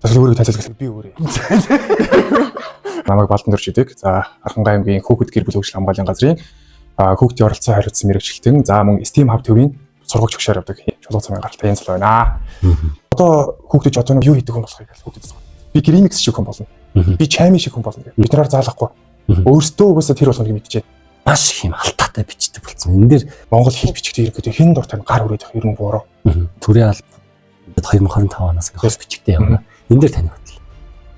Тэгэхээр өөрийгөө танилцуулах би өөрөө. Намайг Балдан Дөрж гэдэг. За, Архангай аймгийн хүүхэд гэр бүл хөгжил хамгааллын газрын хүүхдийн оролцоо хариуцсан мэргэжилтэн. За, мөн STEAM Hub төвийн сургагч хөшөөр авдаг. Чулуу цамын гаралтай энэ цол байна. Одоо хүүхдүүд одоо юу хийдэг хүн болохыг хүүхдүүд асуух. Би Grimix шиг хүн болно. Би Chami шиг хүн болно гэх. Бид нараар заалахгүй. Өөрсдөө угаасаа тэр болгоныг мэдчихэв. Маш их юм алтаатай бичдэг болсон. Энэ дээр Монгол хэл бичгтээ ерөнхийдөө хэн дуртай гар үрээд байх ер нь буруу. Төрийн алба 2025 оноос ингэ хос бичгтээ явна. Энэ дээр таны бодол.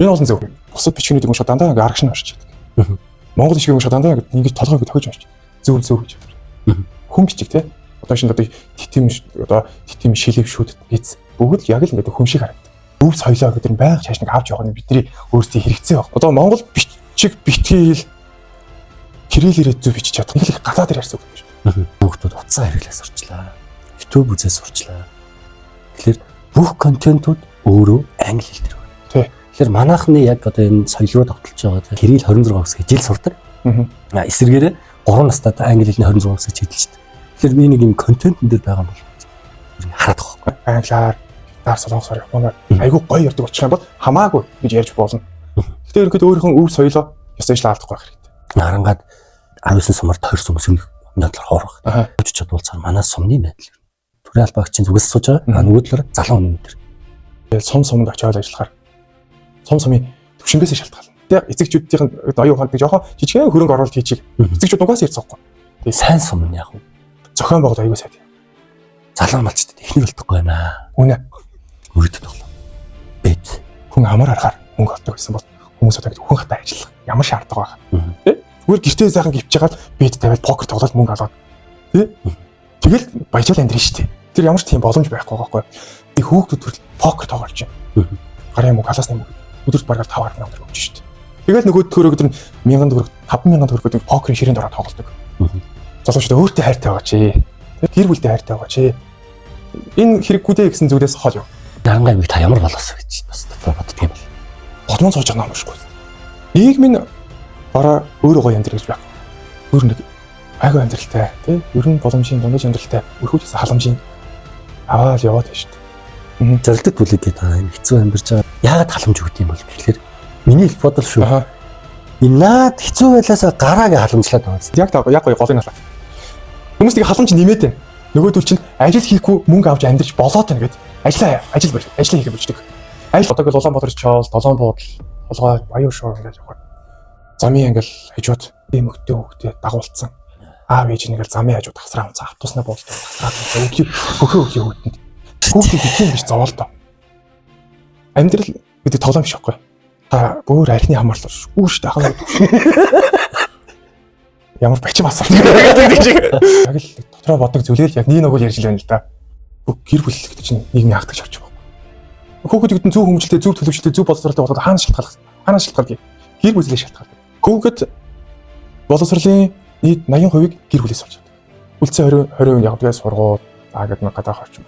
Энэ бол зөв. Бусад бичгүүдийг уншаад дандаа ингээ арагш нь уншиж байдаг. Монгол бичгийг уншаад дандаа ингээ толгой ингээ тохиж уншиж. Зөв зөв гэж. Хүн бичиг те. Одоо шинэ одоо титэм одоо титэм шилэв шүд биз бүгд л яг л ингээ хүн шиг харагдав. Өв соёлоо гэдэг нь байнга чааш нэг авч явах нь бидний өөрсдийн хэрэгцээ баг. Одоо Монгол бичиг битгий хэл кириллээрээ зөв бичиж чадах. Нэг л гадаад ярьсан үг биш. Хүүхдүүд утсаа хэрэглээ сурчлаа. YouTube үзээ сурчлаа. Тэгэхээр бүх контентууд өөрөө англи хэл дээр байна. Тэгэхээр манайхны яг одоо энэ соёл руу давталж байгаа те, кирилл 26 үсэг жил сурдаг. А эсвэргээрээ 3 настай англи хэлний 26 үсэг чиглэж. Тэгэхээр би нэг юм контентн дээр байгаа юм бол хараад байгаа байхгүй. Англиар, хятадаар, солонгосоор, японоор айгүй гоё ярьдаг болчих юм бол хамаагүй гэж ярьж болно. Гэхдээ ерөнхийдөө өөрийнхөө өв соёлоо ёстой ижил алдахгүй байх хэрэгтэй. Нарангаад 19 сумаар тойрсон хүмүүс юм талаар хоор баг. Очиж чадвал цаар манай сумны байдал. Төрийн албаагчийн зүгээс сууж байгаа. А нөгөө талаар залуу хүн дээр. Тэгэл сум сумд очиод ажиллахаар сум сумын төвшингээс шалтгаална. Тэг эцэгчүүдийн оюун ухаанд нэг жоохон жижигхэн хөрөнгө оруулалт хийчих. Эцэгчүүд угаас ярьж цохгүй. Сайн сум нь яг уу Зохион байгуулалт аюу сайд. Залуу малчтад эхнэр болтохгүй байна. Үнэ. Мөрөдөд тоглоо. Бэд. Хүн амар аргаар мөнгө олдог гэсэн бол хүмүүс одоо ингэ хүн хатаа ажиллах ямар шаардлага байх. Тэ? Зүгээр гэртээ сайхан гівч жагаад бэд тавиад покер тоглоод мөнгө олоод. Тэ? Тэгэл баяжаал амьдрын шүү дээ. Тэр ямар ч тийм боломж байхгүй байгаа байхгүй. Би хүүхдүүд хүртэл покер тоглож байна. Гарын мөнгө, халаасны мөнгө өдөрт бараг 5 10 төгрөг өгч шүү дээ. Тэгэл нөгөө төгрөг өдөр нь 1000 төгрөг, 5000 төгрөг покерын ширээнд ороод тоглодог. Залуучууд өөртөө хайртай байгаа чи. Тэ? Гэр бүлдээ хайртай байгаа чи. Энэ хэрэггүй дээ гэсэн зүйлээс хол юу. Наранга аймаг та ямар болоосоо гэж бас дотор боддөг юм бол. Бодмон сууж байгаа ном уншихгүй. Нийгмийн бараа өөрөө гоё амьдрал гэж байх. Өөр нэг айгүй амьдралтай тий. Ер нь боломжийн дундаж амьдралтай өрхөж халамжийн аваад яваад байна шүү дээ. Зорилтод бүлэг гэдэг байгаа юм хэцүү амьдарч байгаа. Яагаад халамж өгд юм бол гэхлээр миний их бодол шүү. Энэ наад хэцүү байлаасаа гараагээ халамжлаад байгаа. Яг та яг гоё голыг налаа. Хүмүүс тийг халамж нэмээд байна. Нөгөөдөл чинь ажил хийхгүй мөнгө авч амьдарч болоод байна гэд. Ажлаа ажил болж ажлаа хийх болждаг. Ажил одоо гэл Улаанбаатар чоол, долоон буудал, толгой, баян шоор ингээл явах. Замын ингээл хажууд ийм өгтөө хөвгтөө дагуулцсан. Аав ээж нь ингээл замын хажууд тасраа унцаа автобуснаа буулдаг тасраа унцаа өглөө хөхөө өглөө хүүтэнд. Хүүхдийг хэцүү биш зовоолдоо. Амьдрал гэдэг тоглоом биш байхгүй. Та өөр архины хамаарлал шүү шүү дээ ахаа. Ямар бачин асуулт гэдэг чиг. Яг л дотроо боддог зүйлээ л яг нэг нөгөө ярьж л байна л да. Бүх гэр бүл гэдэг чинь нийгмийн хаагтаж авч байгаа. Хүүхэд гэдэг нь зөв хүмүүжлээ, зөв төлөвшлээ, зөв боловсролтой болоод хаана шалтгаалах? Хаана шалтгаалдаг? Гэр бүлээ шалтгаалдаг. Хүүхэд боловсролын нийт 80%-ийг гэр бүлээс олж авдаг. Үлдсэн 20 20% яг тэгээ сургууль, за гэдэг нэг гадаах орчин.